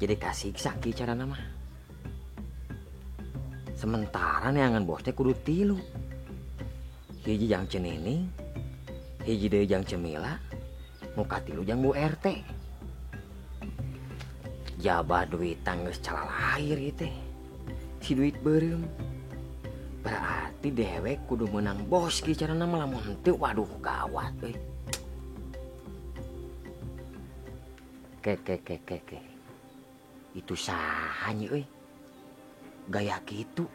Dewek jadi kasiksa kieu carana mah. Sementara neangan bos teh kudu tilu. Hiji jang Cenining, hiji deui jang Cemila, nu katilu jang Bu RT. Jabah duitan geus calalair ieu teh. Si duit beureum. Berarti dewek kudu menang bos kieu carana mah lamun henteu waduh gawat euy. Ke ke ke ke ke. Itu saha nya euy? Gaya kitu.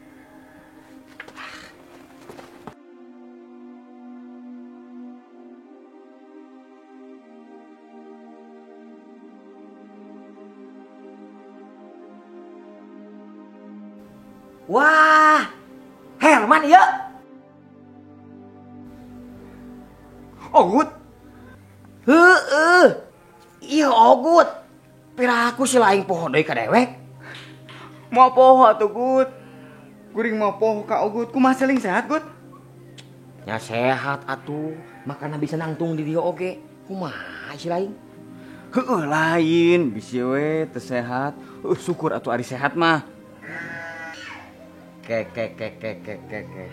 Wah, Herman ieu. Ogut. Heeh. Ieu Ogut. Piraku si laing poho deui ka dewek. Moal poho atuh Gut. Kuring moal poho ka Ogut. Kumaha seling sehat Gut? Nya sehat atuh, makana bisa nangtung di dieu oge. Kumaha si laing? Heeh lain, bisi we teu sehat. Syukur atuh ari sehat mah. Ke ke ke ke ke ke ke.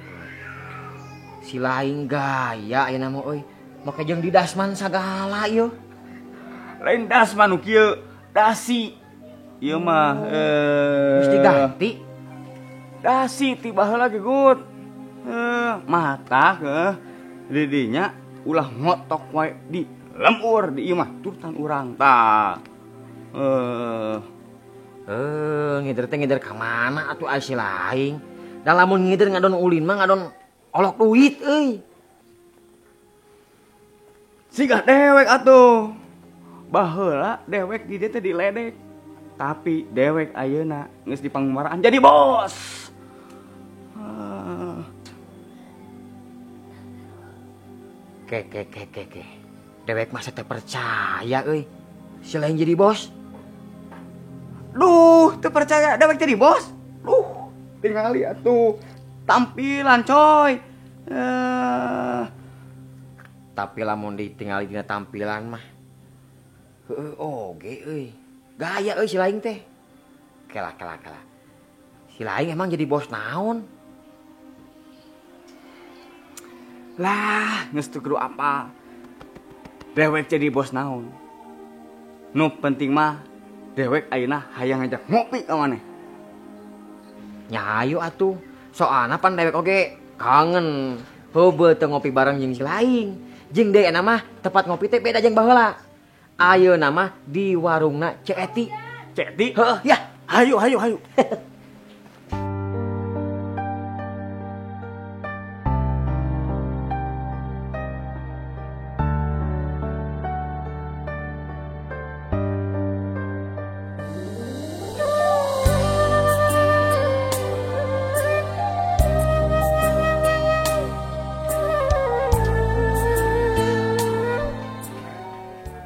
Si laing gaya ayeuna mah euy. Make jeung di dasman sagala ieu. Lain dasman nu kieu, dasi. Ieu mah geus diganti. Dasi ti baheula ge Gut. Mata heuh di dinya ulah ngotok wae di lembur di ieu mah turutan urang tah. Ngider teh ngider ka mana atuh ai si laing. Da lamun ngider ngadon ulin mah ngadon olok duit euy. Siga dewek atuh. Baheula dewek di dieu teh diledek. Tapi dewek ayeuna geus dipangmaraan jadi bos. Ke ke ke ke ke. Dewek masa teh percaya euy. Si lain jadi bos. Duh, teu percaya dewek jadi bos. Duh, tingali atuh tampilan coy. Tapi lamun ditingali dina tampilan mah heueuh oge euy. Gaya euy si laing teh. Kela kela kela. Si laing emang jadi bos naon? Lah, geus teu kudu apa. Dewek jadi bos naon? Nu penting mah dewek ayeuna hayang ngajak ngopi ka maneh. Nya hayu atuh. Soalna pan dewek oge kangen heubeut teu ngopi bareng jeung si laing. Jeung deui mah tempat ngopi teh beda jeung baheula. Ayeuna mah di warungna Ceu Eti. Ceu Eti? Heeh, ya. Hayu hayu hayu.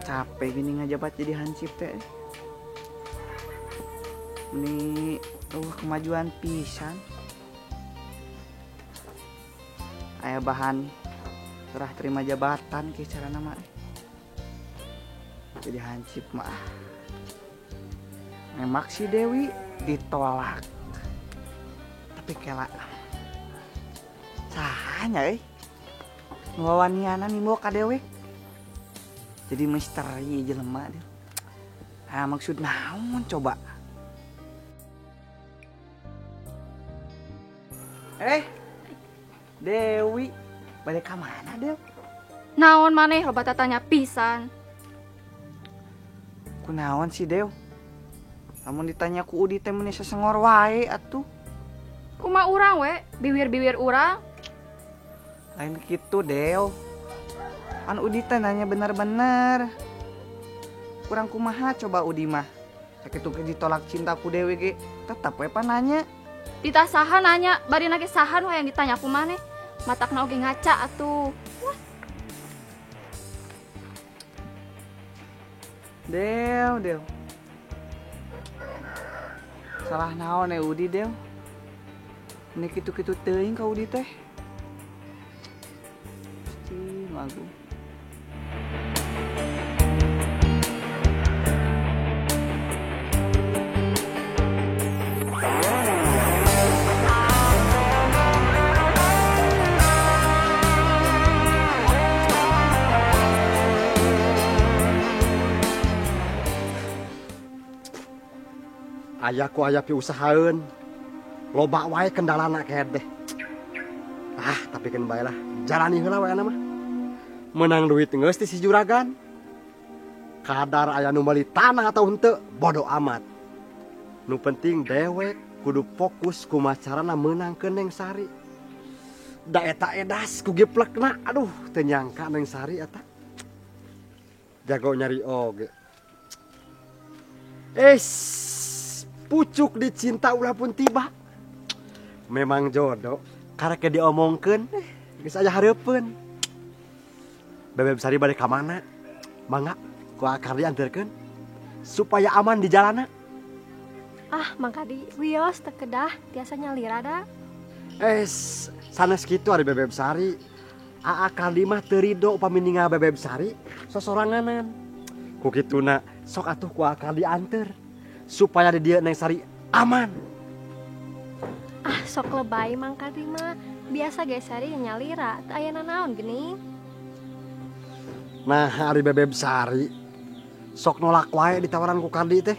Capek gini ngajabat jadi hansip teh. Ini kemajuan pisan. Aya bahan serah terima jabatan ke carana mah. Jadi hansip mah. Memang si Dewi ditolak. Tapi kela sahanya euy. Nu wawaniana nimbo ka Dewi. Jadi misteri jelema dia. Ah maksud naon coba? Dewi, balik ka mana Dew? Naon maneh loba tatanya pisan. Kunaon sih Dew? Lamun ditanya ku Udi teh meuni sesengor wae atuh. Kumaha urang we, biwir-biwir urang. Lain kitu Dew. An Udi teh nanya bener-bener. Kurang kumaha coba Udi mah. Sakitu ge ditolak cinta ku Dewi ge, tetep we pan nanya. Ditah saha nanya, bari nage saha nu hayang ditanya ku maneh. Matakna oge ngaca atuh. Wah. Dew, Dew. Salah naon Udi, Dew? Ini kitu-kitu teuing ka Udi teh. Gusti magu. Aya ku aya piusahaeun. Loba wae kendalana kehed deh. Ah, tapi keun bae lah. Jalani heula we mah. Menang duit geus ti si juragan. Kadar aya nu meuli tanah atau henteu, bodo amat. Nu penting dewek kudu fokus kumaha carana meunangkeun Neng Sari. Da eta edas ku giplekna, aduh teu nyangka Neng Sari eta. Jago nyari oge. Pucuk dicinta ulah pun tiba. Memang jodoh, karek diomongkeun, geus aya hareupeun. Bebeb Sari bade ka mana? Mangga ku akar dianterkeun supaya aman di jalana. Ah, Mang Kadi, wios teu kedah tiasa nyalira da. Sanes kitu ari Bebeb Sari. Aa Kardi mah teu rido upami ningal Bebeb Sari sosoranganan. Ku kituna sok atuh ku akar dianter supaya di dieu Neng Sari aman. Ah, sok lebay Mang Kadi mah. Biasa ge Sari nyalira, teu aya nanaon geuning. Nah, ari Bebeb Sari sok nolak wae ditawaran ku Kardi teh.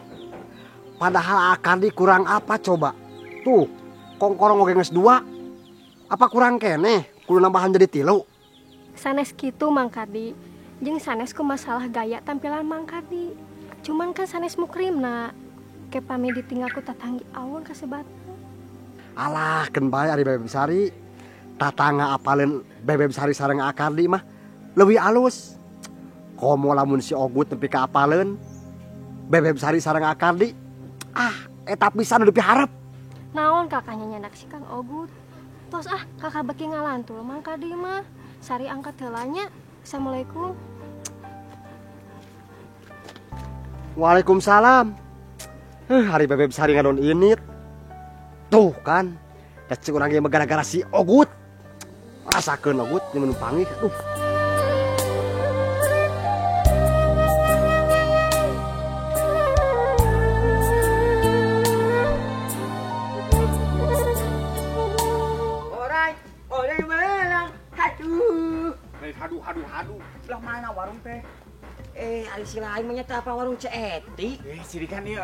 Padahal Kardi kurang apa coba? Tuh, kongkorong oge geus 2. Apa kurang keneh? Kudu nambahan jadi 3. Sanes kitu Mang Kardi. Jeung sanes ku masalah gaya tampilan Mang Kardi. Cuman kan sanes mukrimna. Ke pami ditinggal ku tatanggi awang kasebatna. Alah, keun bae ari Bebeb Sari. Tatangga apaleun Bebeb Sari sareng Akardi mah leuwih alus. Komo lamun si Ogut nepi ka apaleun Bebeb Sari sareng Akardi, ah eta pisan nu dipiharep. Naon kakaknya nyandak si Kang Ogut. Tos ah kakak beki ngalantul Mang Kardi mah. Sari angkat heula nya. Assalamualaikum. Waalaikumsalam. Hari Bebeb Sari ngadon init. Tuh kan, da cek urang ge gara-gara si Ogut. Rasakeun Ogut nyeun panggih. Aduh. Haduh. Sebelah mana warung teh? Ari si lain mah nyata apa warung Ceeti? Sirikan ieu.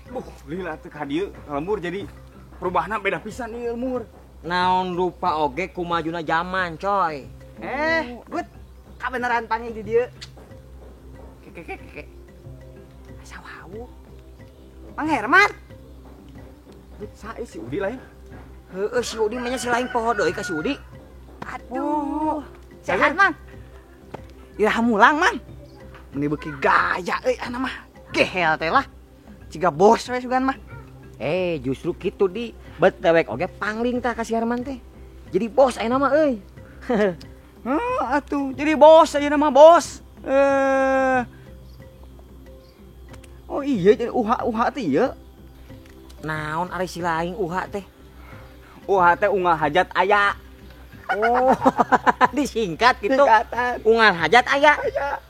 Buh, lila teu ka dieu ka lembur jadi perubahanna beda pisan ieu lembur. Naon rupa oge kumajuna zaman, coy. Gut. Kabeneran panggil di dieu. Keke. Asa wau. Mang Herman. Gut sae si Udi lain. Heueuh si Udi mah nya si lain poho deui ka si Udi. Aduh. Sehat, Mang. Iraha mulang, Mang. Meni beuki gaya euy ana mah. Gehel teh lah. Ciga bos we sugan mah. Justru kitu di. Bet dewek oge pangling tah ka si Herman teh. Jadi bos ayeuna mah euy. Heuh atuh, jadi bos ayeuna mah bos. Oh iya jadi UH teh ieu. Naon ari si lain UH teh? UH teh unggal hajat aya. Oh, disingkat gitu. Singkatan. Unggal hajat aya.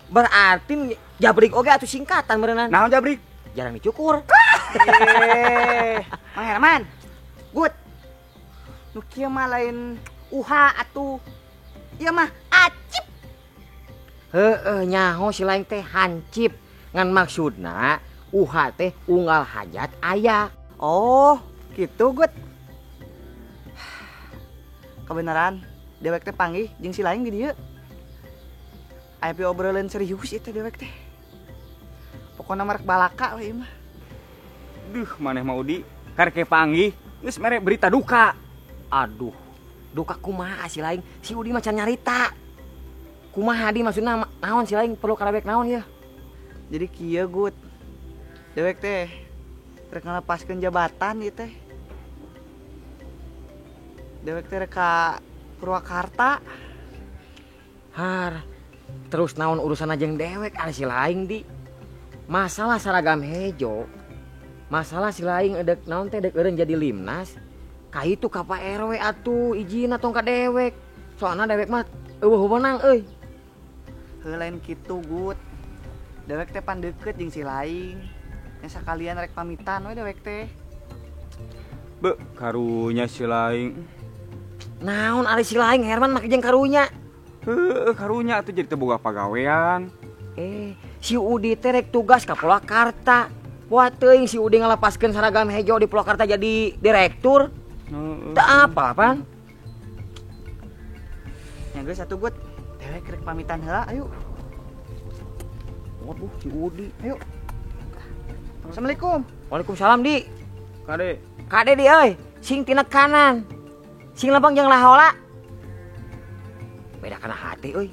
Berarti jabrik oge atuh singkatan meureunan. Naon jabrik? Jarang dicukur. Mang Herman. Gut. Nu kieu mah lain UH atuh. Ieu mah acip. Heueuh nyaho si lain teh hancip. Ngan maksudna UH teh unggal hajat aya. Oh, gitu Gut. Kebenaran dewek teh panggih jeung si lain di dieu. Aya pi obrolan serius ieu teh dewek teh. Pokona mah rek balaka we ieu mah. Duh, maneh mah Udi, karek panggih geus mere berita duka. Aduh, duka kumaha si lain? Si Udi mah can nyarita. Kumaha di maksudna naon si lain perlu ka dewek naon ya? Jadi kieu Gut. Dewek teh rek ngalepaskeun jabatan ieu teh. Dewek teh rek ka Purwakarta. Har, terus naon urusan jeung dewek ari si lain di. Masalah seragam hejo, masalah si lain edek naon teh dek eureun jadi limnas. Ka itu ka Pak RW atuh izin tong ka dewek. Soalna dewek mah eueuh wewenang euy. Heuh lain kitu Gut. Dewek teh pan deukeut jeung si lain. Nya sakalian rek pamitan we dewek teh. Be, karunya si lain. Naon ari si lain Herman make jeung karunya. Heueuh karunya atuh jadi teu boga pagawean. Si Udi teh rek tugas ka Purwakarta. Buat teuing si Udi ngalepaskeun seragam hejo di Purwakarta jadi direktur. Teu apa pan? Nya geus atuh Gut. Dewek rek pamitan heula ayo. Waduh si Udi. Ayo. Assalamualaikum. Waalaikumsalam Di. Kade. Kade di euy. Sing tina kanan. Sing lempang jeung lahola. Beda kana hati euy.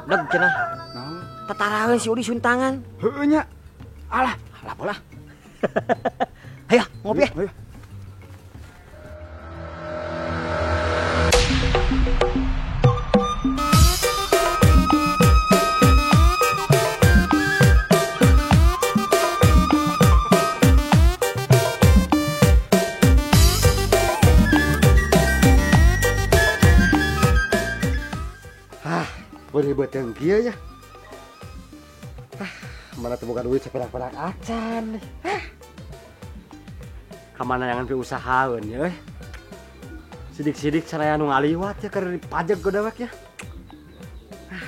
Deg cenah. Naon? Tataraeun si Udi suntangan. Heueuh nya. Alah, alah bola. Ayo ngopi ya. Ayo. Beribet yang kieu ya. Mana teu boga duit saperak-perak acan. Kamana jangan pi usahaeun ya euy. Sidik-sidik saraya nu ngaliwat ya keur dipajeg ku dewek ya.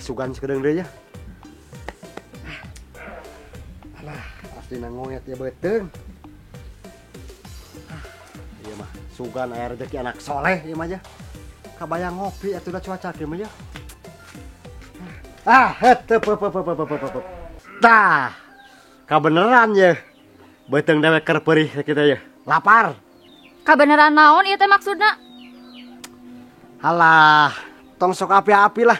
Sugan sakedeung deui ya. Alah, aslina ngoet ya beuteung. Ieu mah sugan aya rezeki anak soleh ieu mah ya. Kabayang ngopi atuh da cuaca kieu mah ya. Het, Tah, kabeneran ya. Beuteung dewek keur peurih kita ya. Lapar. Kabeneran naon ieu teh maksudna? Halah, tong sok api-api lah.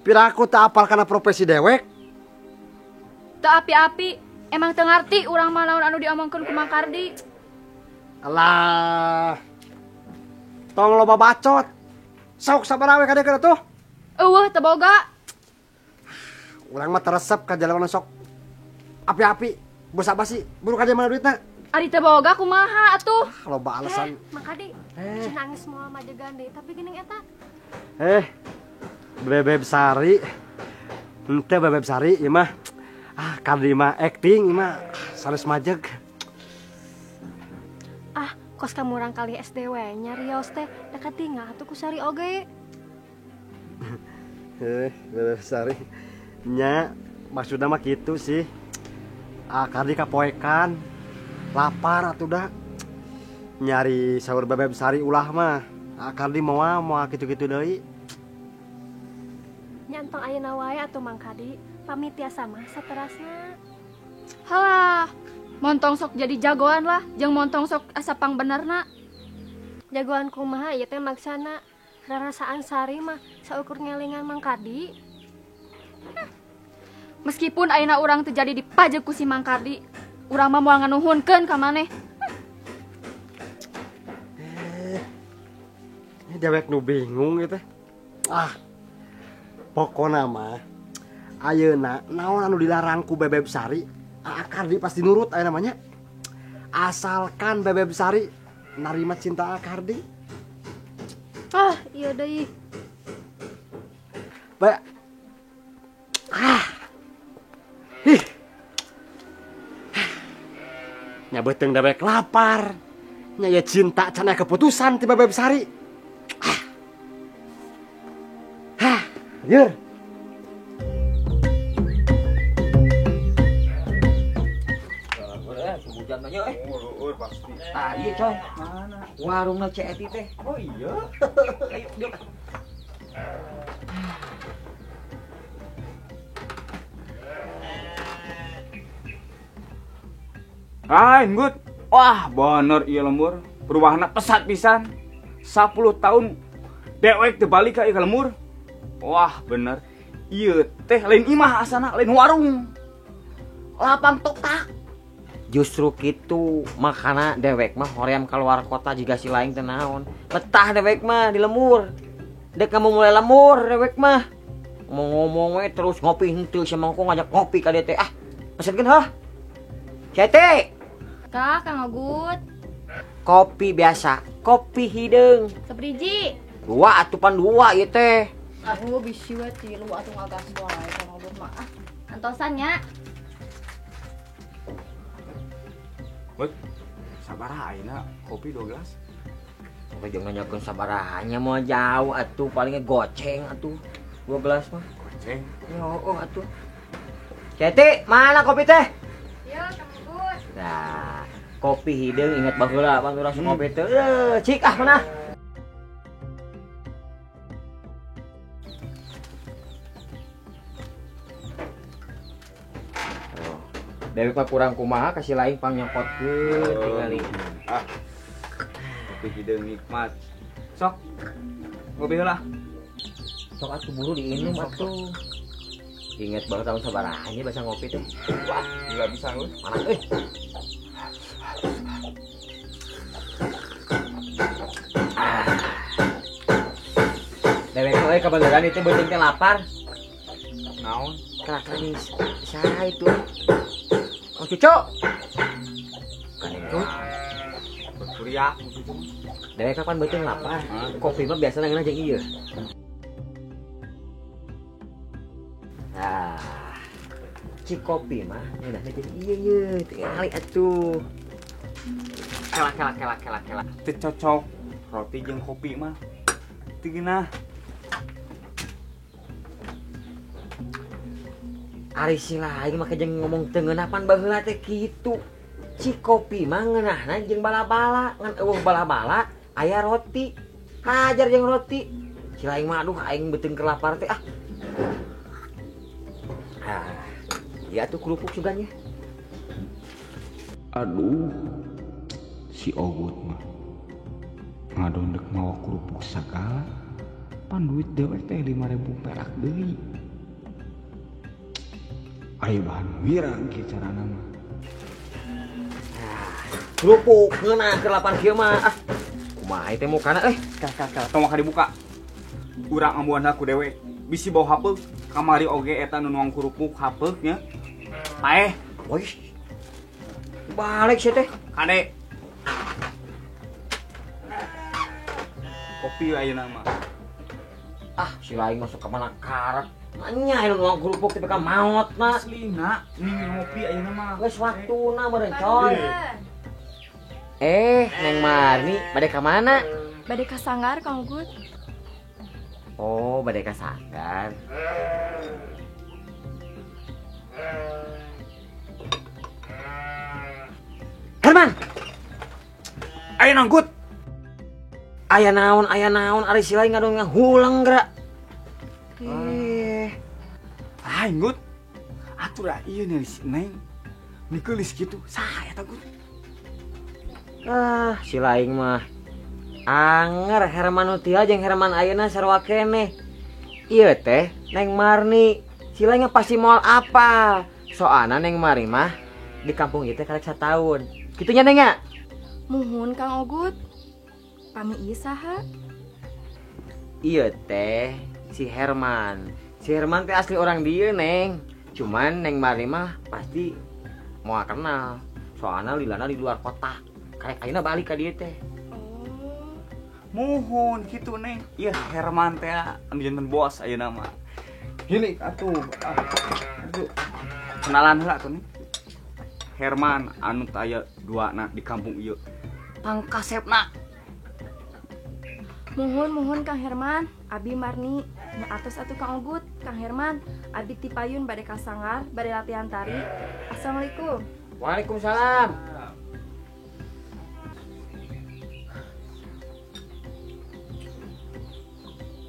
Piraku teu apal kana profesi dewek. Teu api-api, emang teu ngarti urang mah naon anu diomongkeun ku Mang Kardi. Alah. Tong loba bacot. Sok sabaraha we kadeukeuh atuh? Eueuh teu boga. Urang mah teresep ka jalan sok api-api, basa-basi, buru ka mana duitna? Ari teu boga kumaha atuh? Loba alasan. Mang Kadi, nangis moal majegan deui tapi geuning eta. Bebeb Sari. Henteu Bebeb Sari ieu mah. Kardi mah acting ieu mah sanes majeg. Kos kamu urang kali SD we nyarios teh da katinggal atuh ku Sari oge. Bebeb Sari. Nya maksudna mah kitu sih. Kardi kapoekan lapar atuh dah. Nyari sahur Bebeb Sari ulah mah. Kardi moal moal kitu-kitu deui. Nya entong ayeuna wae atuh Mang Kadi, pamit tiasa mah saterasna. Halah, montong sok jadi jagoan lah, jeung montong sok asa pangbenerna. Jagoan kumaha ieu teh maksana? Rarasaan Sari mah saukur ngelingan Mang Kadi. Meskipun ayeuna urang teu jadi dipajeg ku si Mang Kardi, urang mah moal nganuhunkeun ka maneh. Ini dewek nu bingung ieu teh. Pokona mah ayeuna naon anu dilarang ku Bebeb Sari, Kardi pasti nurut aya namanya. Asalkan Bebeb Sari narima cinta Kardi. Iya deui. Ba Ih. Nya beuteung dewek lapar. Nya ye cinta can aya keputusan ti Bebeb Sari. Lieur. Hujan mah nya Oh, pasti. Ieu coy. Mana? Warungna Ceu Eti teh. Oh iya. Ayo, diuk. Lain, Gut. Wah, bener ieu lembur. Perubahanna pesat pisan. 10 tahun dewek teu balik ka ieu ka lembur. Wah, bener. Ieu teh lain imah asana, lain warung. Lapang toktak. Justru kitu makana dewek mah hoream keluar kota jiga si lain teu naon. Betah dewek mah di lembur. Dek kamu mulai lembur dewek mah. Ngomong-ngomong we terus ngopi henteu si mangko ngajak ngopi ka dieu teh. Pesenkeun heuh. Cete. Kak, Kang Ogut. Kopi biasa, kopi hideung. Sabriji. Dua atupan dua ieu teh. Aduh, bisi we tilu atuh ngagas wae Kang Ogut mah. Antosan nya. Gut, sabaraha ayeuna kopi 2 gelas? Oke, jangan nanyakeun sabarahanya mau jauh atuh palingnya goceng atuh 2 gelas mah. Goceng? Yo, oh atuh. Ceti, mana kopi teh? Yo, Kang Ogut. Nah, kopi hideung inget baheula pan urang sok ngopi teh. Cik ah mana? Dewek mah kurang kumaha kasih lain pang nyokotkeun tingali. Ah. Kopi hideung nikmat. Sok. Ngopi heula. Sok atuh buru diinum atuh. Ingat banget tahun sabaraha nya basa ngopi teh. Wah, gila bisa euy. Mana euy. Ah. Dewek euy kabeneran itu beuteung teh lapar. Naon? Kelakar saha itu? Oh, cucu. Kan itu. Kuria. Dewek kapan beuteung lapar? Kopi mah biasana ngeunah jeung ieu. Nah, cik kopi mah ngeunahna jeung ieu ye, tingali atuh. Kelak kelak kelak kelak kelak. Teu cocok roti jeung kopi mah. Teu geunah. Ari si lain mah jeung ngomong teu ngeunah pan baheula teh kitu. Cik kopi mah ngeunahna jeung bala-bala, ngan eueuh bala-bala aya roti. Hajar jeung roti. Si lain mah aduh aing beuteung keur lapar teh ah. Ah, ya tuh kerupuk sugannya. Aduh, si Ogut mah ngadondek mawa kerupuk sagala, pan duit dewek teh 5.000 perak deui. Ayo bahan wirang kieu carana mah. Ah, kerupuk ngeunah keur lapar kieu mah. Ah, kumaha teh mukana euy? Kah tong maka dibuka. Urang ambuan ku dewek. Bisi bau hapeuk kamari oge eta nu nuang kerupuk hapeuk nya. Paeh. Woi. Balik sia teh. Kade. Kopi ayeuna mah. Ah, si lain masuk ka mana karep. Nya anu nuang kerupuk teh ka maot na. Aslina ning ngopi ayeuna mah. Geus waktuna meureun coy. Eh, Neng Marni, bade ka mana? Bade ka sanggar Kang Ugut. Oh, bade ka sanggar. Herman. Aya nanggut. Aya naon ari si lain ngadon ngahulang geura. Aing gut. Atuh da ieu nih si Neng. Nikeulis kitu, saha eta gut? Ah, si lain mah anger Herman Utia jeung Herman ayeuna sarua keneh. Ieu teh Neng Marni. Si lain pasti moal apal. Soalna Neng Marni mah di kampung ieu teh karek sataun. Kitu nya Neng nya? Muhun Kang Ogut. Pami ieu saha? Ieu teh si Herman. Si Herman teh asli orang dieu, Neng. Cuman Neng Marni mah pasti moal kenal. Soalna lilana di luar kota. Karek ayeuna balik ka dieu teh. Muhun kitu Neng. Ieu Herman teh anu janten bos ayeuna mah. Hili atuh. Aduh. Kenalan heula atuh Neng. Herman anu taya duana di kampung ieu. Pangkasepna. Muhun Kang Herman, abi Marni. Nya atos atuh Kang Ogut, Kang Herman, abi tipayun bade ka sanggar, bade latihan tari. Assalamualaikum. Waalaikumsalam.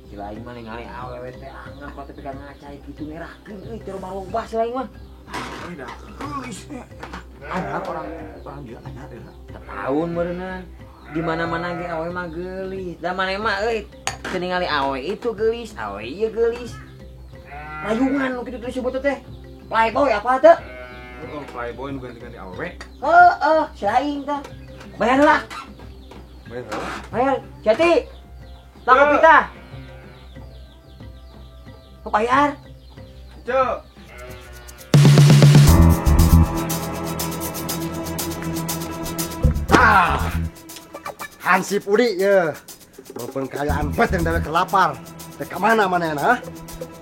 Si lain mah ningali awewe teh angan kok teh pegang ngacai kitu ngerahkeun euy teu loba-loba si lain mah. Euy da geulis teh. Anyar orang dia anyar deui. Tahun meureunna. Di mana-mana ge awewe mah geulis. Da maneh mah euy teu ningali awewe itu geulis, awewe ieu geulis. Rayungan nu kitu disebut teh. Playboy apa teh? Heeh, playboy nu ganti-ganti awewe. Heeh, si lain teh. Bayar lah. Bayar heula. Bayar. Jati. Tang kopi tah. Bayar. Cuk. Ah. Hansip Udi ye. Walaupun kayaan bet yang dewek kelapar. Teh ka mana manehna, ha?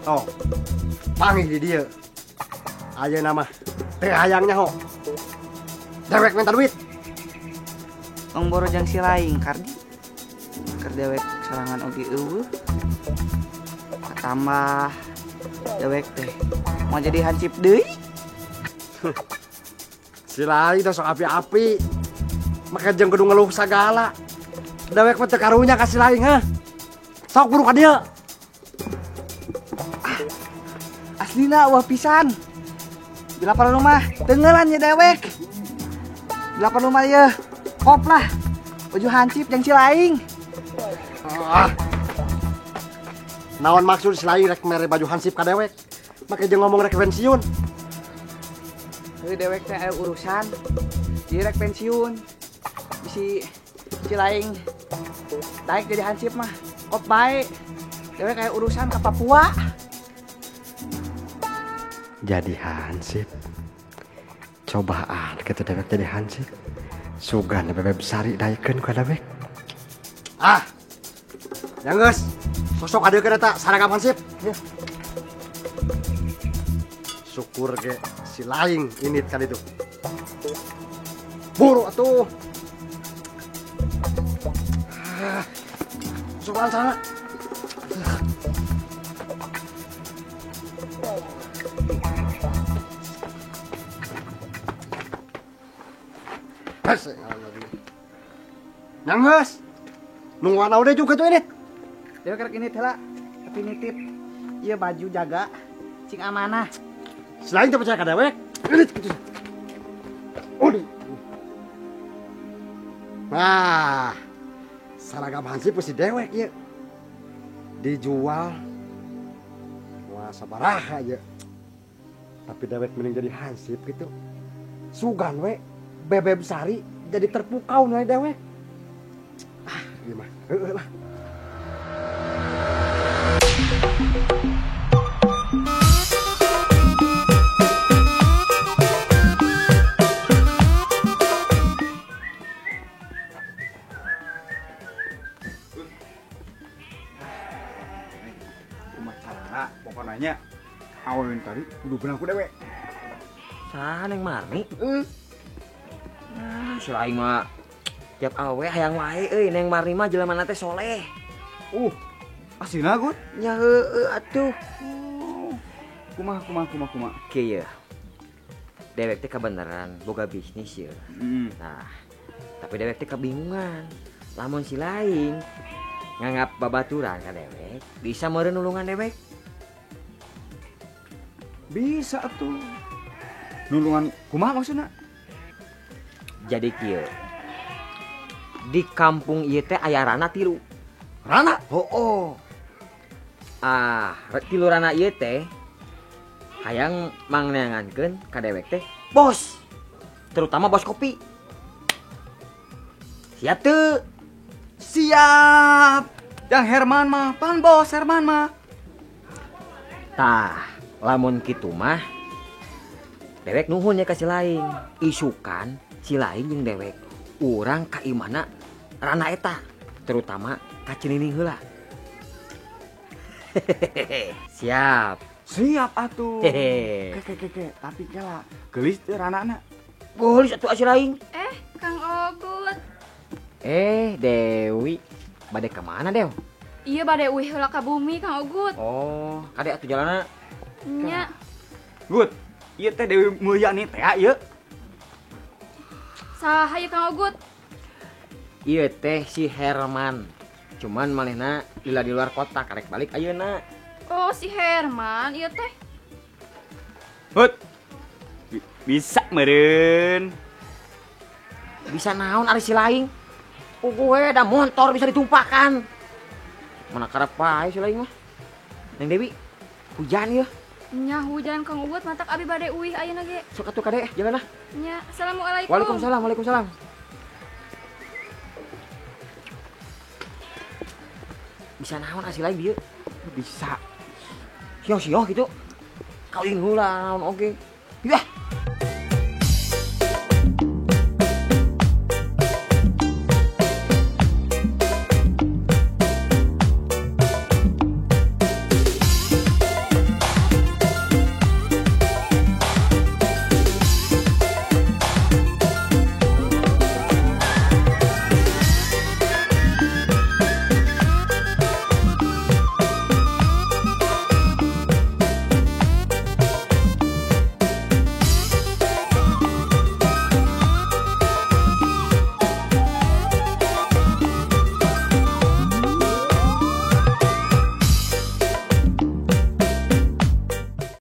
Oh. Panggih di dieu. Ayeuna mah teh hayang nyaho. Dewek minta duit. Tong boro jang si lain Kardi. Keur dewek sorangan oge eueuh. Tambah dewek teh mau jadi hansip deui. Si lain teh sok api-api. Make jeung kudu ngeluh sagala. Dewek mah teu karunya ka si lain ha. Sok buru ka dieu. Aslina wah pisan. Bila perlu mah tenggelan ya dewek. Bila perlu mah ye kop lah. Baju hansip jeung si lain. Ah. Naon maksud si lain rek mere baju hansip ka dewek? Make jeung ngomong rek pensiun. Heuh dewek teh aya urusan. Jadi rek pensiun. Bisi si lain daek jadi hansip mah kop bae. Dewek aya urusan ka Papua. Jadi hansip. Cobaan kitu dewek jadi hansip. Sugan bebeb sari daekeun ka dewek. Ah. Ya geus. Sosok adeukeun eta saragam hansip. Ya. Syukur ge si lain init kan itu. Buru atuh. Ah. Sopan sana. Hese Nyanggeus. Nungguan udah juga tuh ini. Dewek rek ini heula, tapi nitip. Ieu baju jaga cing amanah. Selain teu percaya ka dewek, ini gitu. Udah. Nah, seragam hansip si dewek ieu. Dijual. Wah, sabaraha ieu. Tapi dewek mending jadi hansip gitu. Sugan we Bebeb Sari jadi terpukau nilai dewek. Ah, gimana? Heeh lah. Kumaha carana pokoknya awewe tadi kudu beunang ku dewek. Saha Neng Marni? Nah, si lain mah tiap awe hayang wae euy Neng Marni mah jelema teh soleh. Aslina Gut? Nya heueuh atuh. Kumaha kumaha kumaha kumaha. Kieu ye. Dewek teh kabeneran boga bisnis ye. Nah, tapi dewek teh kabingungan. Lamun si lain nganggap babaturan ka dewek, bisa meureun nulungan dewek. Bisa atuh. Nulungan kumaha maksudna? Jadi kieu. Di kampung ieu teh aya rana tilu. Rana? Oh. Ah, tilu rana ieu teh hayang mangneangankeun ka dewek teh bos. Terutama bos kopi. Siap teu? Siap. Yang Herman mah, pan bos Herman mah. Tah, lamun kitu mah dewek nuhun ya ka si lain. Isukan si lain jeung dewek urang ka imana rana eta, terutama ka Cinining heula. Siap. Siap atuh. Ke tapi kela geulis teu ranana. Geulis atuh si lain. Kang Ogut. Dewi, bade ka mana, Dew? Iya bade uih heula ka bumi Kang Ogut. Oh, kade atuh jalanna. Nya. Gut, ieu teh Dewi Mulyani teh ieu. Saha ieu Kang Ogut? Ieu teh si Herman. Cuman manehna lila di luar kota karek balik ayeuna. Oh, si Herman ieu teh. Hut. Bisa meureun. Bisa naon ari si lain? Puguh we da motor bisa ditumpakan. Mana karep wae si lain mah. Neng Dewi, hujan ieu. Nya hujan Kang Ugut matak abi bade uih ayeuna ge. Sok atuh kade jalan lah. Nya, assalamualaikum. Waalaikumsalam, waalaikumsalam. Bisa naon asli lain dieu? Bisa. Sio-sio gitu. Kawin heula naon oge. Yah.